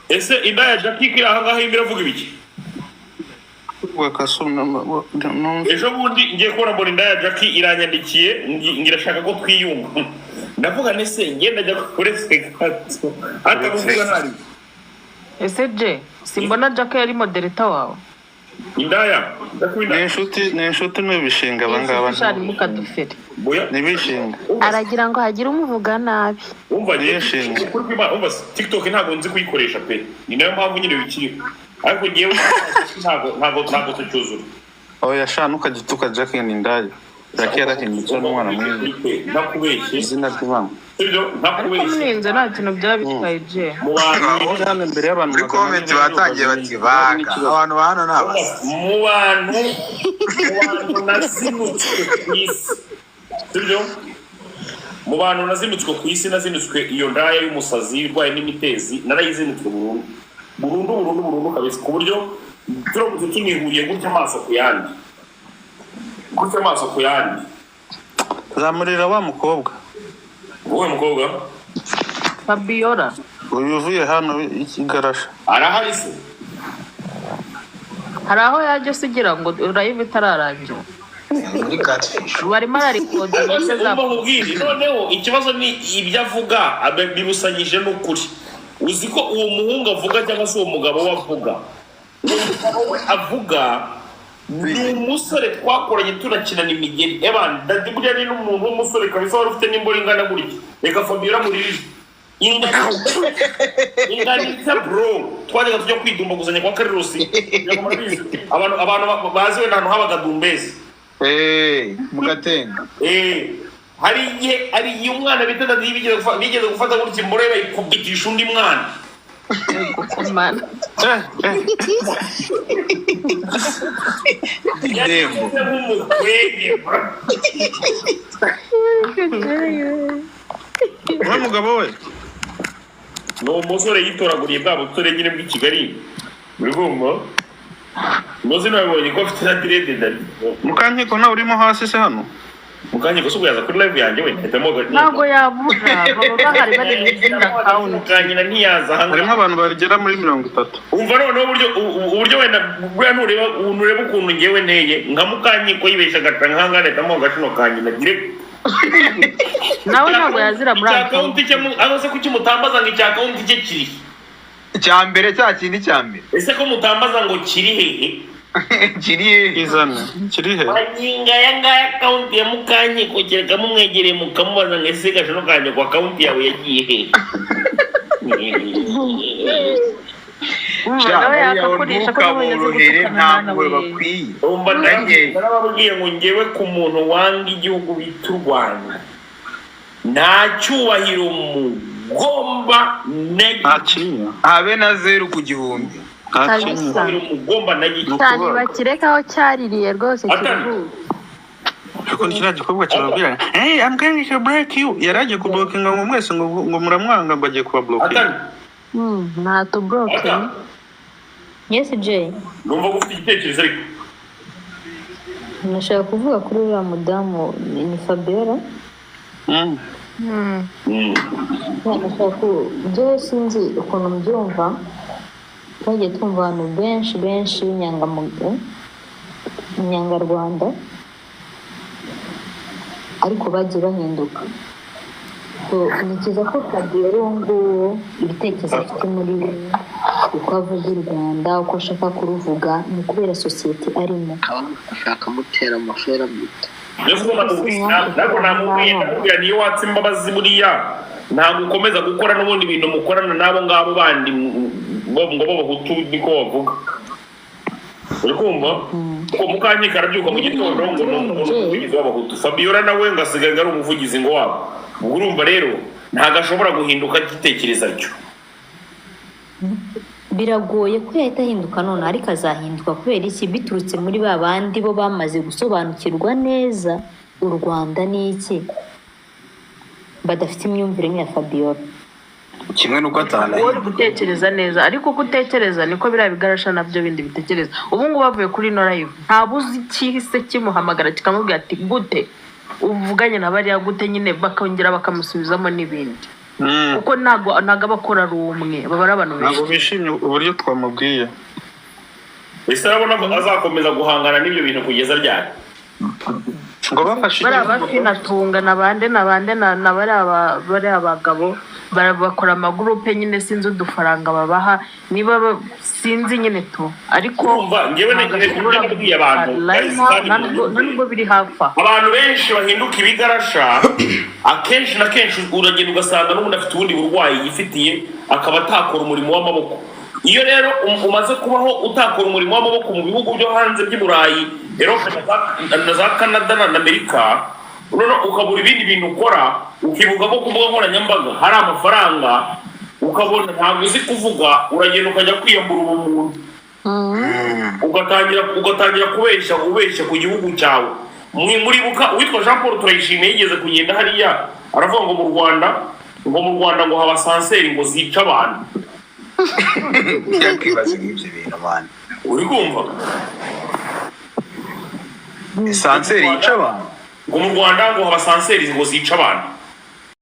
Ese inda ya Jackie iri aha ngaha irimo iravuga ibiki? Ejo bundi ngiye kubona mbona inda ya Jackie iranyandikiye ngo irashaka ko twiyunga. Ndavuga nese ngenda njya kurese gato atamuvuga ntari. Ese je simbona Jack yari moderator wawe? Indaya ndakubina. Ni inshuti, ni inshuti, n'ibishinga abangaba. Shari mukadufere. Boya. N'ibishinga. Aragira ngo hagire umuvuga nabi. Umva. Niyishinga. Ukuri kw'Imana, umva, TikTok ntabwo nzi kuyikoresha pe, ni nayo mpamvu nyine bikiriho, ariko ngewe ntabwo tucyuzura. Oya sha, ntukajye utuka Jackie ni indaya. Jackie yarahindutse, n'umwana mwiza. Ntakubeshye. Izina ry'Imana. Sibyo. Ariko Ntakubeshye. Muninze nta kintu byaba bitwaye je. Mu bantu Uri hano imbere y'abantu Muri comment batangiye bati baga abantu ba hano ni abasi. Mu bantu nazinutswe ku isi, sibyo, mu bantu nazinutswe ku isi, nazinutswe iyo ndaya y'umusazi urwaye n'imitezi, narayizinutswe burundu burundu burundu burundu kabisa, ku buryo turamutse tunihuriye gutya amaso ku yandi, gutya amaso ku yandi. Zamurira wa mukobwa. Wowe mukobwa. Fabiola. Uyu uvuye hano ikigarasha. Arahari se? Hari aho yajya se ugira ngo live itararangira? Muri catfish. Barimo ararikodinga se za Umva nkubwire, noneho ikibazo ni ibyo avuga bibusanyije n'ukuri. Uzi ko uwo muhungu avuga, cyangwa se uwo mugabo we avuga, uwo mugabo we avuga ni umusore twakoranye tunakinana imigeri. Ebana dadi, buriya ni n'umuntu w'umusore kabisa wari ufite n'imboro ingana gutya. Reka Fabiola muririje ingana ingana itya bro. Twajyaga tujya kwidumbaguzanya kwa Karirusi. Ngira ngo murabizi, abantu bazi wenda ahantu habaga dumbezi. Eh, mugatenga. Hari igihe umwana bita Dadi bigeze gufata gutya imboro ye bayikubitisha undi mwana. Gukomana. Eh, eh. Idembo. Yari nk'umukwege, bro. We mugabo we. Ni umusore yitoraguriye bwa busore nyine bw'i Kigali, uri kumva muzi nabonye ko afite na dread, Dadi. Mukankiko nawe urimo hasi se hano? Mukanya gusa ubwo yaza kuri live yanjye, we ahitamo. Ntabwo yabura, baba bahari bari mu izindi account. Mukanyina ntiyaza Harimo ahangaha. abantu bagera muri 30. Umva noneho uburyo wenda buriya ntureba ukuntu ngewe nteye nka Mukanyiko, yibeshya agaca nk'ahangaha, ahitamo agacino ka nyina direct. Nawe ntabwo yazira muri Icya account. account cye aho se kuki mutambaza ngo icya account cye kiri? Icya mbere, cya kindi cya mbere. Ese ko mutambaza ngo kiri hehe? Kiri hehe? Izane kiri he? Magingo aya ngaya account ya Mukanyiko kereka mumwegereye mukamubaza ngo: "Ese gashino kanjye ku account yawe yagiye hehe?" Umva, Sha, nawe bariya yakakurisha ko nawe yazi ntukamworohere, gutukana nta mwana mpuhwe we. bakwiye. Umva. Nanjye. Narababwiye ngo ngewe ku muntu wanga igihugu bita u Rwanda nta cyubahiro mugomba na Nta kinya. Habe na 0 ku 1000. Nta kinya. Kabisa. Cyubahiro mugomba na gike. Ni Cyane. ukubaga. Bakireka aho cyaririye rwose. Atari. Kiruhuke. Ariko kiriya gikorwa kirababwira: "Hey, I'm going to break you." Yari agiye kublokinga ngo mwese ngo muramwanga, ngo agiye kubablokinga. Atari. Nta tubroke. Ata. Yes, Jay. Numva ko ufite igitekerezo ariko. Nashaka kuvuga kuri uriya mudamu ni Fabiola. Nashaka ku njyewe sinzi ukuntu mbyumva, twagiye twumva abantu benshi benshi b'inyangamugayo, inyangarwanda, ariko bagiye bahinduka. So, ntekereza ko Fabiola uwo nguwo ibitekerezo afite muri we, uko avuga u Rwanda, uko ashaka kuruvuga, ni ukubera sosiyete arimo. Ashaka amutera amaferabeto. Mbese ubwo ntabwo namubwiye, ndamubwira niyo watse imbabazi buriya ntabwo ukomeza gukora n'ubundi bintu mukorana n'abo ngabo bandi bo ngo b'Abahutu, niko bavuga, uri kumva ko Mukanyika arabyuka mu gitondo ngo ni umuvugizi w'Abahutu, Fabiola nawe ngo asigaye ari umuvugizi ngo wabo. Ubwo urumva rero ntabwo ashobora guhinduka agitekereza atyo. Biragoye ko yahita ahinduka none, ariko azahinduka. Kubera iki? Biturutse muri ba bandi bo bamaze gusobanukirwa neza u Rwanda ni iki, badafite imyumvire nk'iya Fabiola. Kimwe n'uko Wowe uri atanahinduka. gutekereza neza, ariko uko utekereza niko biriya bigarasha nabyo bindi bitekereza. Ubu ngubu bavuye kuri ino live, ntabwo uzi icyihise kimuhamagara kikamubwira ati: "Gute uvuganye na bariya gute?" Nyine bakongera bakamusubizamo n'ibindi. Kuko ntabwo aba akora ari umwe, baba ari abantu Ntabwo benshi. bishimye uburyo twamubwiye. Ese urabona ko azakomeza guhangana n'ibyo bintu kugeza ryari? Ngo bafashe Bariya igihugu. bafinatunga na bande na bande na bariya bagabo bakora amagurupe nyine, sinzi udufaranga babaha niba sinzi nyine tu, ariko Urumva, njyewe ntabwo ashobora nabwiye abantu, right guys, now, kandi nta nubwo biri hafi aho. Abantu benshi bahinduka ibigarasha, akenshi na kenshi uragenda ugasanga n'ubundi afite ubundi burwayi yifitiye, akaba atakora umurimo w'amaboko. Iyo rero umaze kubaho utakora umurimo w'amaboko mu bihugu byo hanze by'i Burayi, Europe na za Canada na Amerika, noneho ukabura ibindi bintu ukora, ukibuka ko ku mbuga nkoranyambaga hari amafaranga, ukabona ntabwo uzi kuvuga, uragenda ukajya kwiyambura ubumuntu, ugatangira kubeshya, ubeshya ku gihugu cyawe. Muribuka uwitwa Jean Paul Turayishimiye yigeze kugenda hariya aravuga ngo mu Rwanda ngo haba sanseri ngo zica abantu. Yakwibaza nk'ibyo bintu, man. Uri kumva? Esanseri yica abantu? Ngo mu Rwanda ngo haba sanseri ngo zica abantu.